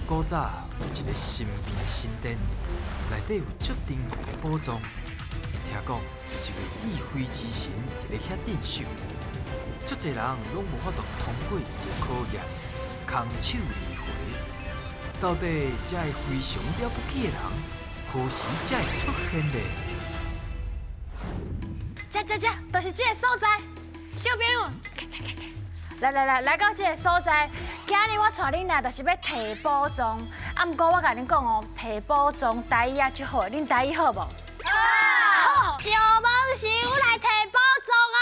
古早有一个神秘的神殿，内底有足珍贵的宝藏。听讲有一位智慧之神伫咧遐镇守，足济人拢无法度通过伊的考验，空手而回。到底这个非常了不起的人，何时才会出现呢？这这这，就是这个所在，小朋友，来来来，来到这个所在，今日我带恁来，就是欲提宝藏。啊，毋过我共恁讲哦，提宝藏台语也足好，恁台语好无？好。石门是有来提宝藏啊！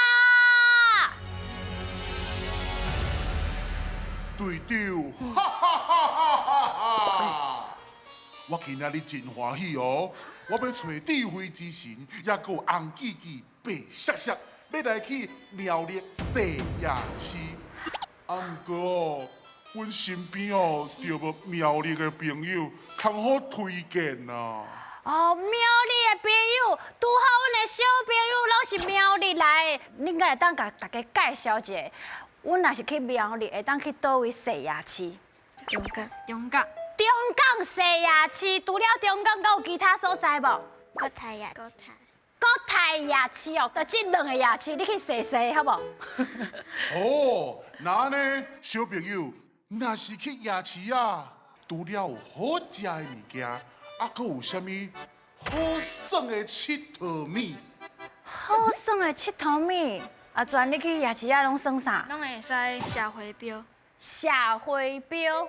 队长，哈哈哈哈哈哈！我今仔日真欢喜哦，我欲揣智慧之神，也阁有红记记、白雪雪，欲来去苗栗细夜市。啊，毋过哦，阮身边哦，著无苗栗的朋友，较好推荐啊。哦，苗栗的朋友，拄好阮的小朋友拢是苗栗来的，恁敢会当共大家介绍一下？阮若是去苗栗，会当去佗位细夜市？中港，中港，中港细夜市，除了中港，阁有其他所在无？国泰夜，国泰，国泰夜市哦，就这两个夜市，你去踅踅好无？哦，那呢，小朋友，若是去夜市啊，除了有好食的物件，啊，阁有啥物好耍的𨑨迌物？好耍的𨑨迌物，阿全，你去夜市啊，拢耍啥？拢会使射飞镖。射飞镖。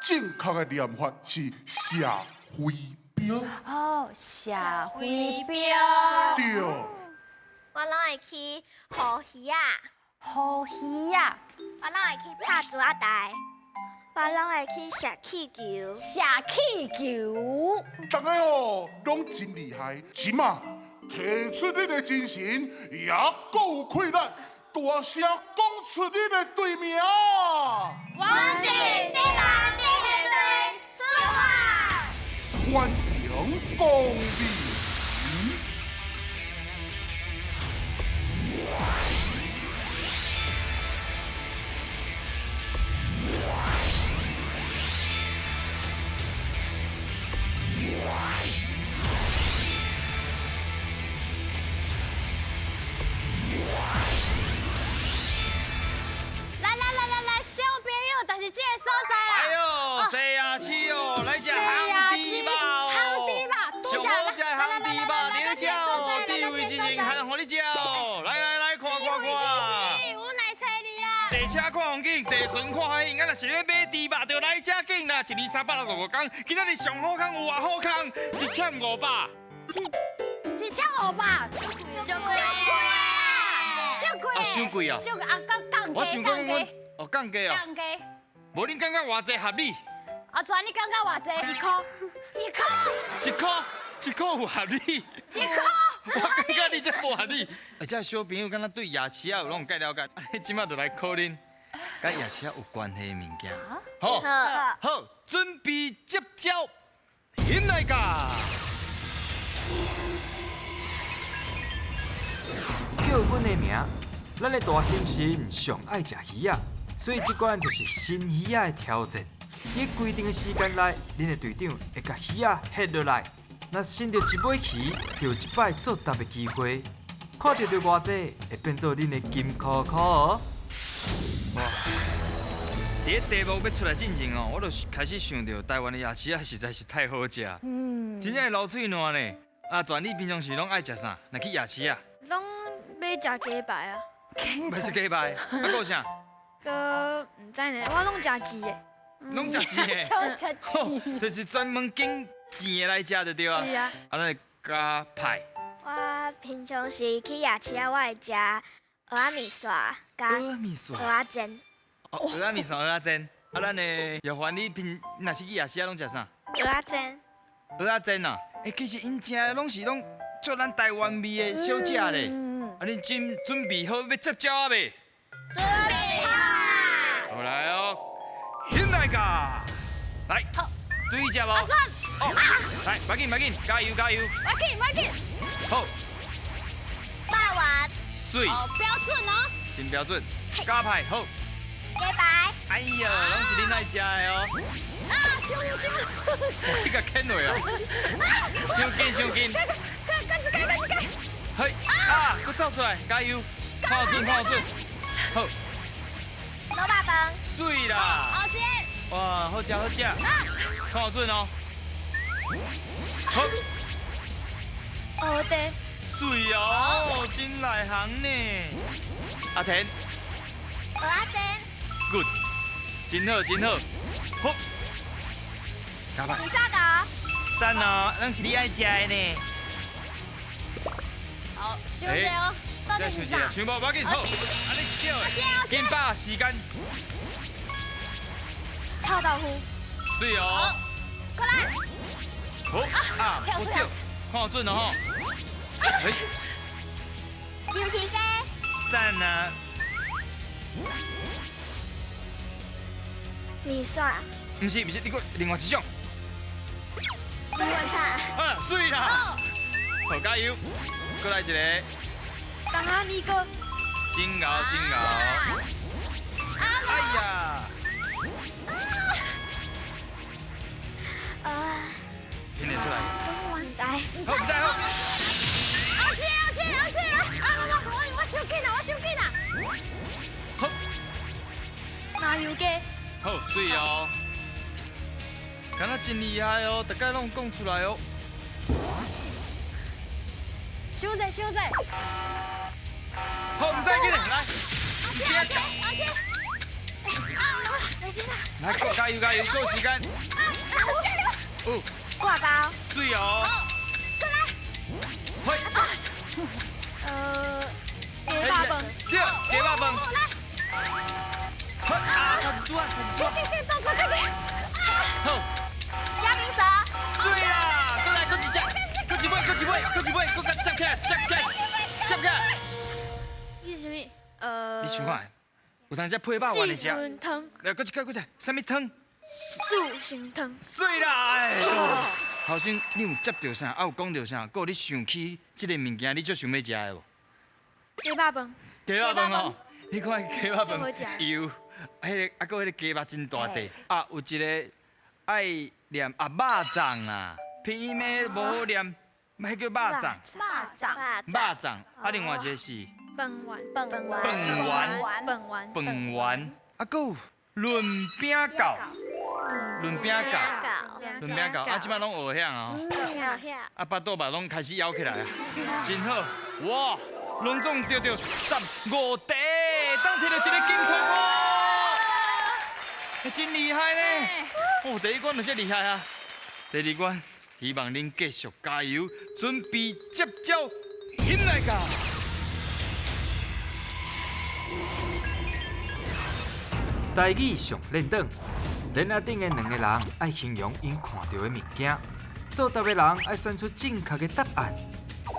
正确的念法是射飞镖。哦，射飞镖。对。我拢会去捕鱼仔。捕鱼仔。我拢会去拍珠仔台。我拢会去射气球。射气球。逐个哦，拢真厉害。这马提出你的精神，也阁有气力，大声讲出你的队名。我是竹南特遣队出发。欢迎光临。来来来来来，小朋友，就是这个所在啦。哎呦，细夜市哦，来食烘猪肉哦。烘猪肉，上好食的烘猪肉，你咧食哦，智慧之神还予你食哦。来来来，看看看。阮来揣你啊。坐车看风景，坐船看海景，啊，若是咧买猪肉，就来遮紧啦。一年365工，今仔日上好康有偌好康，一签五百。一签五百，足贵啊！足贵！啊，伤贵啊！伤贵啊，阁降我价，想讲阮哦降价哦。降价。无恁感觉偌济合理？阿全，你感觉偌济？一箍，一箍，一箍，一箍有合理？一箍。我感觉你这无合理。而且小朋友敢若对夜市仔有拢有了解，按呢这马就来考恁，佮夜市仔有关系的物件。好，好，准备接招，起来噶！叫阮的名，咱的大兴神上爱食鱼仔，所以这关就是新鱼仔的挑战。伫规定的时间内，恁的队长会共鱼仔翕落来，若伸著一尾鱼，就有一摆作答的机会。看著著偌济，会变做恁的金箍箍哦。哇！伫咧题目欲出来进前哦，我就开始想著台湾的夜市仔实在是太好食，真正会流喙澜呢。啊，全，你平常时拢爱食啥？若去夜市啊？拢欲食鸡排啊。欲食鸡排，啊，阁有啥？阁毋知呢，我拢食煎的。拢食煎的。好，就是专门拣煎的来食就对啊。是啊。啊，咱的加派。我平常时去夜市啊，我会食蚵仔面线佮蚵仔煎。哦，蚵仔面线、蚵仔煎。啊，咱的玉环，你平若是去夜市啊，拢食啥？蚵仔煎。蚵仔煎啊，欸，其实𪜶食的拢是拢足咱台湾味的小食咧。啊，恁准备好欲接招啊未？准备好啊！好来哦，起来噶！来，注意食无？阿全，哦，来，别紧别紧，加油加油！别紧别紧。好。霸王。水。哦，标准哦。真标准。加派好。鸡排。哎呀，拢是恁爱食的哦。啊，伤你共牵落啊！伤紧伤紧。赶一个。嘿，啊，阁走出来，加油！看好准，看好准。好。卤肉饭。水啦。好吃。哇，好食好食。看好准哦。好。蚵嗲。水哦，真内行呢。阿田。蚵仔煎。 Good，真好真好。好。加吧。米线糕。赞哦，拢是你爱食的呢。好，想者哦，到底是啥？想无要紧，好，按呢少的，紧把时间。臭豆腐。水哦。过来。好啊，不对，看好准哦吼。嘿。牛蹄鸡。赞啊。米线。不是不是，你阁另外一种。水云茶。啊，水啦。好，加油。阁来一个。当阿米哥。真𠢕真𠢕。哎呀。啊。听得出来。我唔知。好，唔知好。阿姐阿姐阿姐啊！我伤紧啦，我伤紧啦。好。麻油鸡。好，水哦。敢若真厉害哦，大概拢讲出来哦。想者想者。好，唔知紧来。阿姐阿姐阿姐。来这啦。来，加油加油，够时间。有。挂包。水哦。过来。嘿。鸡肉饭。对，鸡肉饭。来。好啊，开始煮啊，开始煮。快快动作快点。好。鸭面蛇。水啦，过来，阁一只，阁一尾，阁一尾，阁一尾，阁接起来，接起来，接起来。你是啥物？你想看，有当时配肉丸的食。四神汤。来，阁一个，阁一个，啥物汤？四神汤。水啦！哎。头先你有接到啥？啊有讲到啥？阁有你想起这个物件，你足想欲食的无？鸡肉饭。鸡肉饭哦，你看鸡肉饭油，彼个啊，阁彼个鸡肉真大块，啊有一个爱念啊肉粽啊，拼音的无好念，彼叫肉粽。肉粽。肉粽，啊另外一个是饭圆。饭圆。饭圆。饭圆。饭圆，啊阁有润饼饺。润饼饺。润饼饺，啊这摆拢学晓啊。学晓。啊腹肚肉拢开始枵起来啊，真好，哇，拢总得著15题，当摕著一个金箍箍，真厉害呢！哦，第一关就这厉害啊！第二关，希望恁继续加油，准备接招，起来噶！台语上练转，链仔顶的两个人爱形容𪜶看著的物件，作答的人爱选出正确的答案。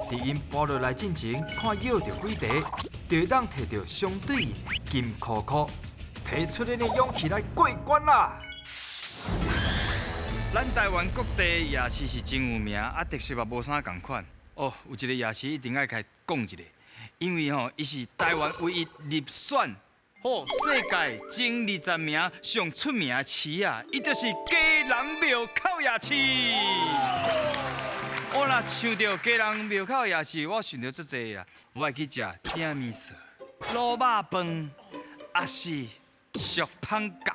伫𪜶跋落来进前，看舀著几题，就会当摕著相对应的金箍箍，提出恁的勇气来过关啦！咱台湾各地夜市是真有名，啊特色嘛无啥仝款。哦，有一个夜市一定爱共讲一下，因为吼，伊是台湾唯一入选吼世界前20名上出名的市啊，伊就是基隆庙口夜市。我若想著基隆庙口夜市，我想著足济啦，我会去食鼎面线、卤肉饭，抑是俗芳饺。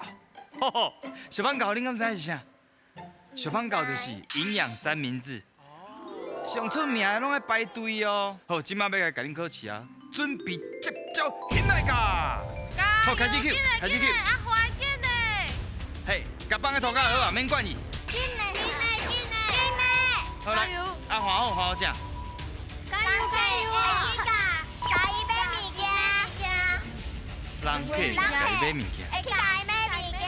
吼吼，俗芳饺恁敢知是啥？俗芳饺就是营养三明治，上出名的拢爱排队哦。好，这摆欲来共恁考试啊，准备接招起来噶！好，开始 Q，开始 Q。啊，快紧的！嘿，共放佇涂跤好啊，免管伊。紧的，紧的，紧的，紧的。好来，啊，换好，换好食。加油加油！会去共伊买物件。人客共伊买物件。会去共伊买物件。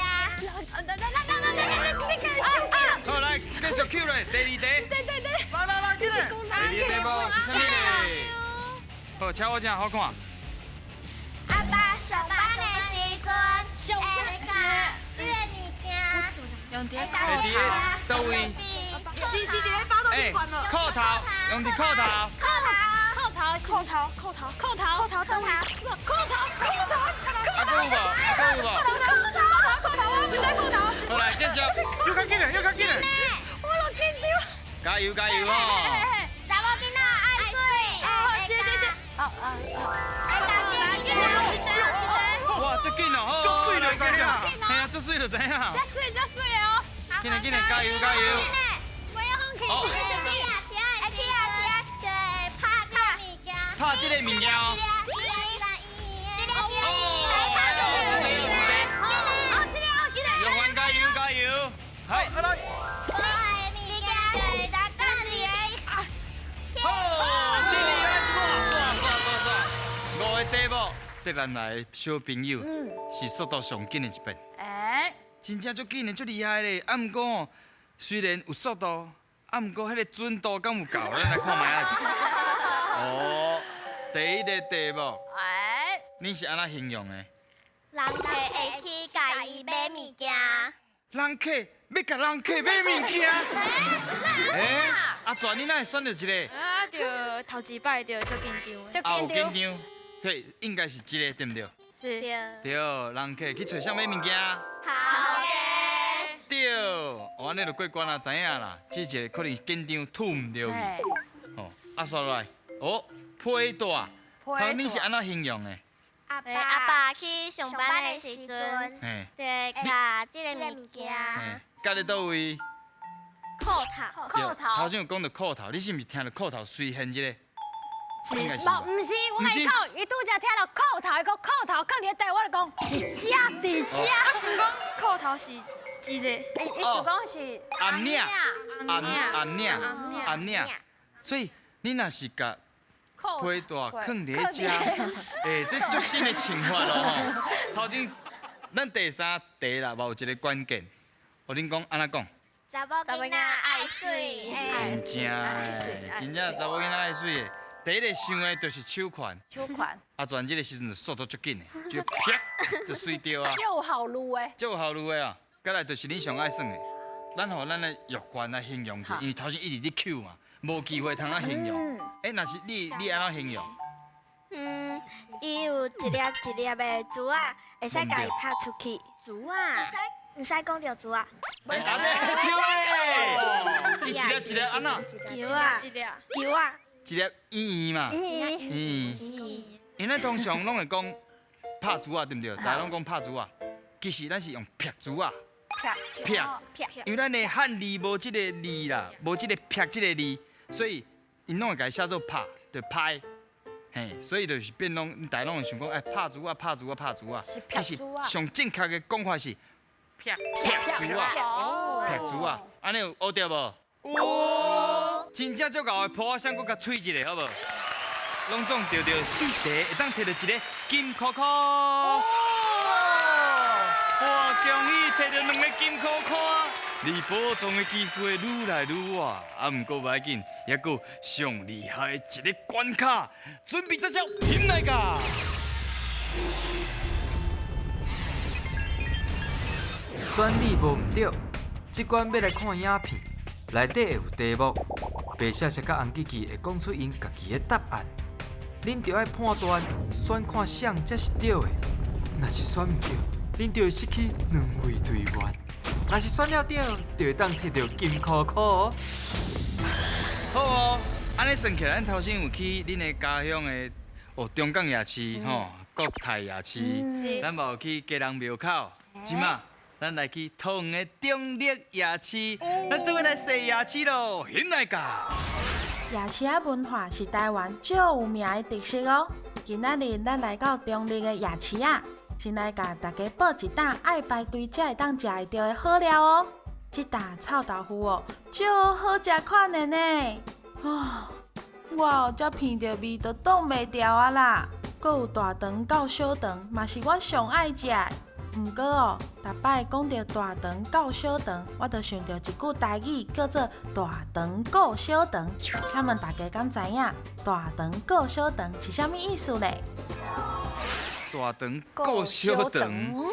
好，来继续 Q 落，第二题。对对对。来来来，进来。第二题无是啥物咧？好，请我这好看。阿爸上班的时阵，上会共这个物件。用伫会伫佗位？是是伫咧巴肚顶悬无？裤头，用伫裤头。裤头，裤头，裤头，裤头，裤头，裤头，裤头，裤头，裤头，啊，阁有无？阁有无？裤头，裤头，裤头，頭，我毋知褲頭。好來，繼續。又較緊嘞，又較緊嘞。我落緊張。加油加油哦！查某囡仔愛媠。哦，這這這。哦哦哦。愛打這個。哇，這緊哦！足媠就知影。嘿啊，足媠就知影。這媠這媠的哦。緊來緊來，加油加油！不要放棄。拍這個物件哦。永遠加油加油！係。來。好，這裡來刷刷刷刷刷。五个題目，對咱來小朋友是速度上緊的一遍。哎。真正足緊的，足厲害咧。啊，毋過哦，雖然有速度，啊，毋過彼个準度敢有夠？咱來看覓仔。哦，第一个題目，哎，你是按怎形容的？人客會去共伊買物件。人客欲共人客買物件？欸，阿全，你哪會選著這个？啊，就頭一擺就足緊張。足緊張。緊張，對，應該是這个對毋對？是。對，人客去揣啥買物件？頭家。對，哦，按呢就過關啦，知影啦。這一个可能緊張吐毋著去。哦，啊，煞落來，哦，皮帶，頭你是按怎形容的？阿爸阿爸去上班的時陣，就共這个物件。佮咧佗位？褲頭。褲頭。頭先有講著褲頭，你是毋是聽著褲頭隨現這个？無，毋是，我共伊講，伊拄才聽著褲頭，伊講褲頭囥佇咧底，我就講一隻佇遮。我想講褲頭是一個，伊想講是頷領，頷頷領，頷領。所以你若是共皮帶囥佇咧遮，欸，這足新的穿法咯吼。頭先，咱第三題啦，嘛有一个關鍵，予恁講按怎講？查某囡仔愛媠。真正的，真正查某囡仔愛媠的。第一个想的就是手環。手環。啊，全這个時陣就速度足緊的，就啪就隨著啊。足有效率的。足有效率的啊！再來就是恁上愛耍的，咱予咱的玉環來形容一下，因為頭先一直咧抾嘛，無機會通啊形容。欸，若是你，你按怎形容？嗯，伊有一粒一粒的珠仔，會使共伊拍出去。珠仔？毋使講著珠仔。欸，啊對，對咧。伊一粒一粒按怎？球仔。球仔。一粒圓圓嘛。圓圓。因為咱通常攏會講拍珠仔，對毋對？大家攏講拍珠仔，其實咱是用劈珠仔。劈。劈。因為咱的漢字無這個字啦，無這個劈這個字，所以𪜶攏會共伊寫做拍，就拍。嘿，所以就是變攏，大家攏會想講，哎，拍珠仔，拍珠仔，拍珠仔。其實上正確的講法是劈珠仔，劈珠仔，按呢有學著無？有。真正足𠢕的，噗仔聲閣共吹一下，好無？攏總著著四題，會當摕著一个金箍箍。哇！恭喜摕著兩个金箍箍啊！離寶藏的機會愈來愈遠，啊，毋過無要緊，猶閣有上厲害的一个關卡，準備這招翕來㗎！選你無毋對，這關欲來看影片，內底會有題目，白雪雪佮紅吉吉會講出𪜶家己的答案，恁著愛判斷選看啥才是對的，若是選毋對，恁就會失去兩位隊員；若是選了對，就會當摕著金箍箍哦。好哦，按呢算起來，咱頭先有去恁的家鄉的哦中港夜市吼，國泰夜市，咱嘛有去基隆廟口，這馬咱來去桃園的中壢夜市，咱做伙來踅夜市囉，翕來㗎。夜市仔文化是台灣足有名的特色哦。今仔日咱來到中壢的夜市仔，先來共大家報一檔愛排隊才會當食會著的好料哦。這檔臭豆腐哦，足好食款的呢。啊，我哦才闻著味都擋袂牢啊啦！閣有大腸到小腸，嘛是我上愛食的。毋過哦，逐擺講著大腸到小腸，我就想著一句台語，叫做大腸顧小腸。請問大家敢知影大腸顧小腸是啥物意思咧？大腸顧小腸，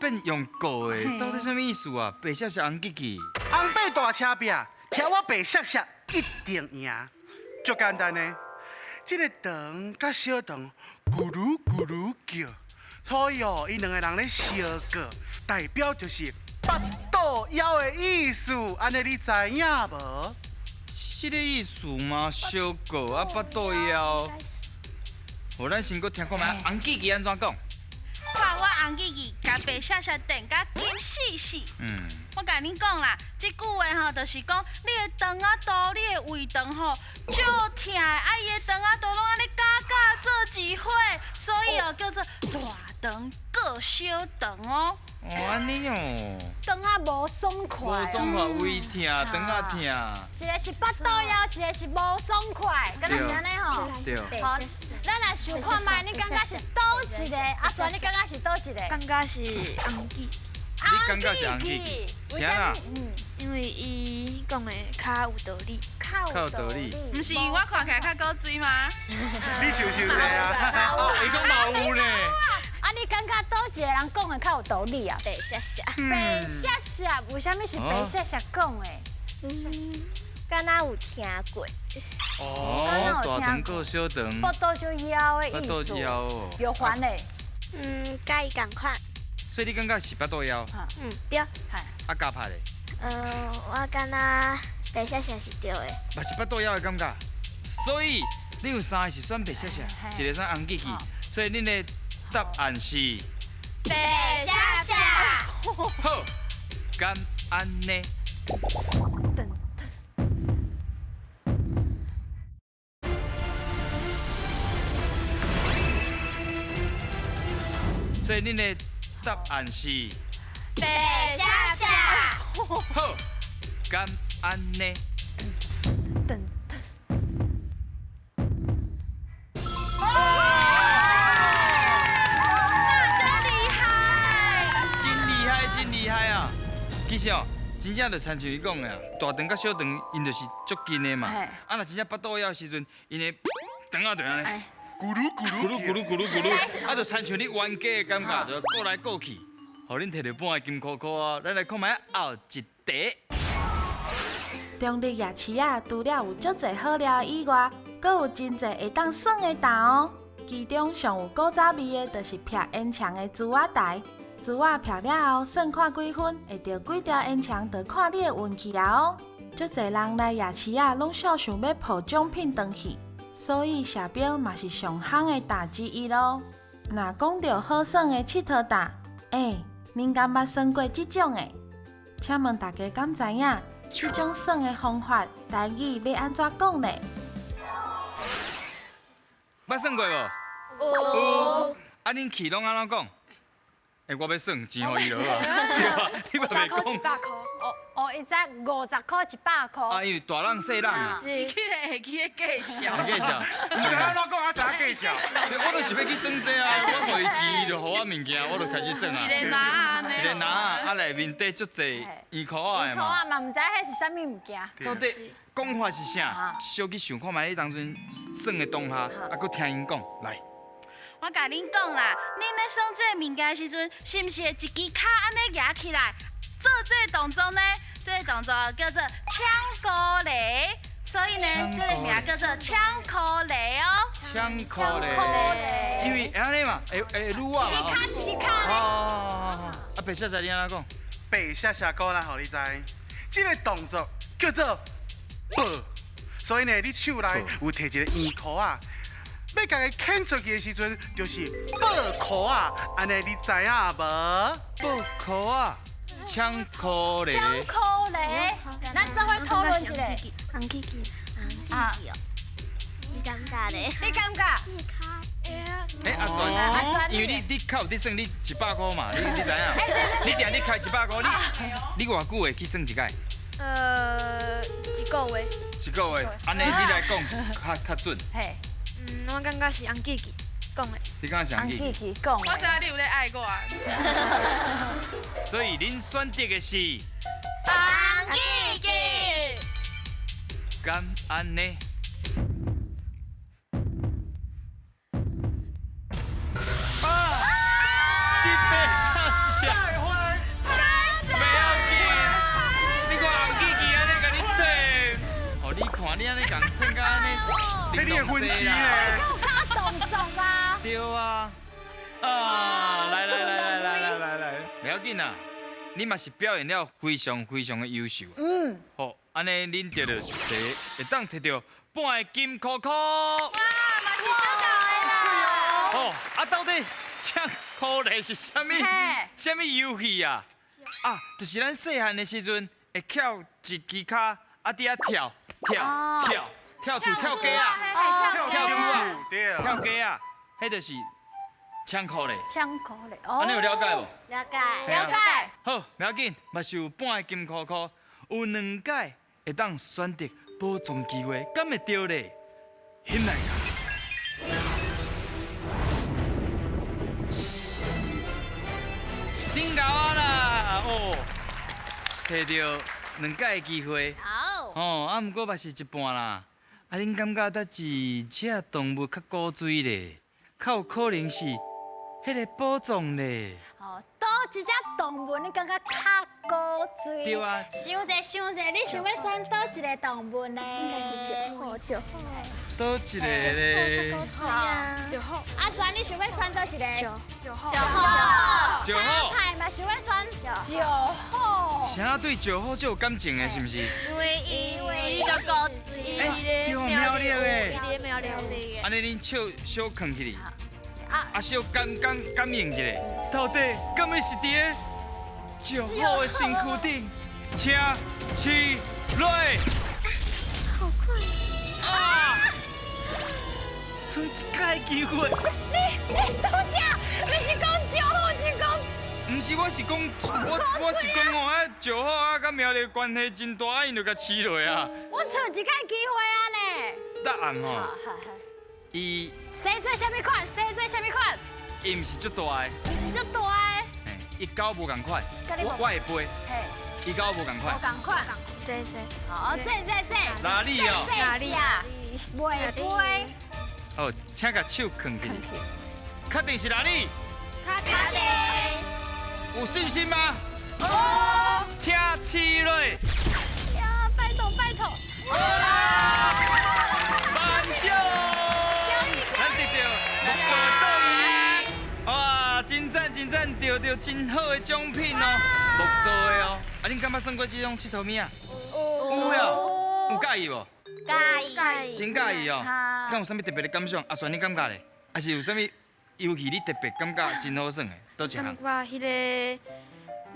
變用顧的，到底啥物意思啊？白雪雪紅吉吉，紅白大車拼，聽我白雪雪一定贏。足簡單的，這个腸佮小腸咕嚕咕嚕叫，所以哦，𪜶兩个人咧相告，代表就是腹肚枵的意思，按呢你知影無？這个意思嘛，相告啊，腹肚枵。好，咱先閣聽看覓，洪記記按怎講？看我洪記記，共白雪雪電甲金死死。我共恁講啦，這句話吼，就是講你的腸仔肚，你的胃腸吼，足疼的，啊伊的腸仔肚攏按呢絞絞做一伙，所以哦叫做大腸告小腸哦。哦，按呢哦。腸仔無爽快。無爽快，胃疼，腸仔疼。一个是腹肚枵，一个是無爽快，敢若是按呢吼？對。好，咱來想看覓，你感覺是佗一个？阿璇，你感覺是佗一個？感覺是洪記。你感覺是洪記記？啥啊？因為伊講的較有道理。較有道理。毋是因為我看起來較古錐嗎？你想傷濟啊？哦，伊講嘛有呢。啊，你感覺佗一個人講的較有道理啊？白雪雪。白雪雪，為啥物是白雪雪講的？敢若有聽過。哦，大腸告小腸。腹肚就枵的意思。腹肚枵。有還嘞？嗯，佮伊仝款。所以你感覺是腹肚枵？嗯，對。啊，加拍咧？我感覺白雪雪是對的。嘛是腹肚枵的感覺。所以你有三個是選白雪雪，一個選洪記記，所以恁的答案是白雪雪。好，敢按呢？所以恁的答案是白雪雪。好，敢按呢？其實哦，真正就親像伊講的啊，大腸佮小腸，𪜶就是足近的嘛。啊，若真正腹肚枵的時陣，𪜶的腸仔就按呢，咕嚕咕嚕咕嚕咕嚕咕嚕咕嚕，啊，就親像你冤家的感覺，就過來過去，予恁提著半個金箍箍啊。咱來看覓後一題。中坜夜市仔，除了有足濟好料以外，閣有真濟會當耍的擔哦。其中上有古早味的，就是劈煙腸的珠仔台。珠仔劈了後，算看幾分，會著幾條煙腸，就看你的運氣啊哦。足濟人來夜市仔，攏數想欲抱獎品轉去，所以射標嘛是上夯的擔之一囉。若講著好耍的𨑨迌擔，恁敢捌耍過這種的？請問大家敢知影這種耍的方法，台語欲按怎講呢？捌耍過無？有。啊，恁去攏按怎講？我欲算錢予伊就好啊，對吧？你嘛袂講。100箍。哦，伊才50箍100箍。啊，因為大人細人啊。伊去會記得計數。會計數。毋知按怎講，啊知影計數。我就是欲去耍這啊，我予伊錢，伊就予我物件，我就開始耍啊。一个籃仔，一个籃仔，啊內面底足濟圓箍仔的嘛。圓箍仔嘛，毋知彼是啥物物件。到底講法是啥？小去想看覓，你當陣耍的當下，啊，閣聽𪜶講來。我共恁講啦，恁咧耍這个物件的時陣，是毋是會一支跤按呢舉起來做這個動作呢？這個動作叫做搶鼓犁，所以呢，這個名叫做搶箍犁哦。搶箍犁，因為按呢嘛，會會擼啊嘛。一支跤一支跤咧。哦，啊，白雪雪你按怎講？白雪雪講啦，予你知，這个動作叫做抱，所以呢，你手內有提一个圓箍仔。欲共伊牽出去的時陣，就是抱箍仔，按呢你知影無？抱箍仔，搶箍犁。搶箍犁，咱做伙討論一下。洪記記，洪記記哦，你感覺咧？你感覺？阿全，因為你較有佇算，你100箍嘛，你知影？你定你開100箍，你偌久會去算一擺？一個月。一個月，按呢你來講較準。嘿。我感覺是洪記記講的。你感覺是洪記記講的？我知影你有咧愛我。所以恁選擇的是洪記記。敢按呢？啊！是白雪雪。袂要緊，你看洪記記按呢共你對，哦，你看你按呢共騙甲按呢，你的分析咧？有動作啊！對啊，啊！來來來來來來來來，袂要緊啦，你嘛是表現了非常非常的優秀。嗯。好，按呢恁得著一個會當摕著半個金箍箍。哇，嘛是足夠的啦。哦，啊，到底搶箍咧是啥物？啥物遊戲啊？啊，就是咱細漢的時陣會翹一支跤，啊，佇遐跳跳跳跳厝跳街仔，跳厝啊，跳街仔，彼就是搶箍咧。搶箍咧，哦。按呢有了解無？了解。了解。好，袂要緊，嘛是有半个金箍箍，有兩擺會當選擇寶藏機會，敢會著咧？翕來。真𠢕啊啦！哦，摕著兩擺的機會。好。哦，啊，毋過嘛是一半啦。啊，恁感覺佗一隻動物較古錐咧？較有可能是彼个寶藏咧。哦，佗一隻動物你感覺較古錐？對啊。想者想者，你想欲選佗一个動物呢？應該是九號，九號。佗一个咧？九號。阿璇，你想欲選佗一个？九號。九號。九號。派嘛想欲選九號。啥對九號就有感情的，是毋是？因為伊就古錐。欸，對苗栗的。伊苗栗的。按呢恁手小囥起來，啊小感感感應一下，到底敢會是佇咧九號的身軀頂？請試落。好快啊！剩一擺機會。你拄才，你是講九號，是講？毋是，我是講，我是講哦，啊九號啊，佮苗栗關係真大，啊𪜶就共飼落啊。我剩一擺機會啊呢。答案吼，伊。生做啥物款？生做啥物款？伊毋是足大的。毋是足大的。伊佮我無仝款，我會飛。伊佮我無仝款。無仝款。這這。哦，這這這。哪裡哦？哪裡啊？袂飛。哦，請共手囥起來。確定是哪裡？確定。有信心嗎？有。請試落。呀，拜託拜託。萬少。咱得著木造的桌椅。哇，真讚真讚，得著真好的獎品哦，木做的哦。啊，恁敢捌耍過這種𨑨迌物仔？有哦，有佮意無？佮意。真佮意哦。敢有啥物特別的感想？阿璇，你感覺咧？還是有啥物遊戲你特別感覺真好耍的？佗一項？感覺彼个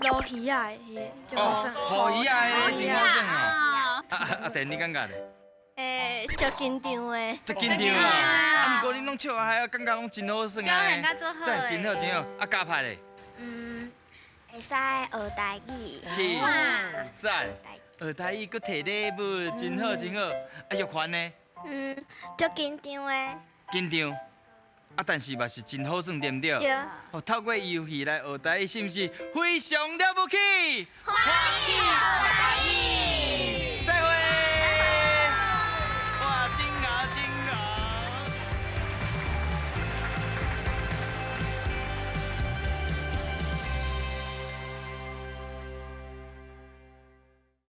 鱸魚仔的彼个真好耍。哦，鱸魚仔彼个真好耍哦。啊啊阿田，你感覺咧？欸，足緊張的。足緊張啊！啊，毋過恁攏笑啊，感覺攏真好耍啊。真真好真好。啊，加派咧？嗯，會使學台語。是，讚。學台語，閣摕禮物，真好真好。啊，玉環呢？嗯，足緊張的。緊張。啊，但是嘛是真好耍，對毋對？對。哦，透過遊戲來學台語，是毋是非常了不起？歡喜。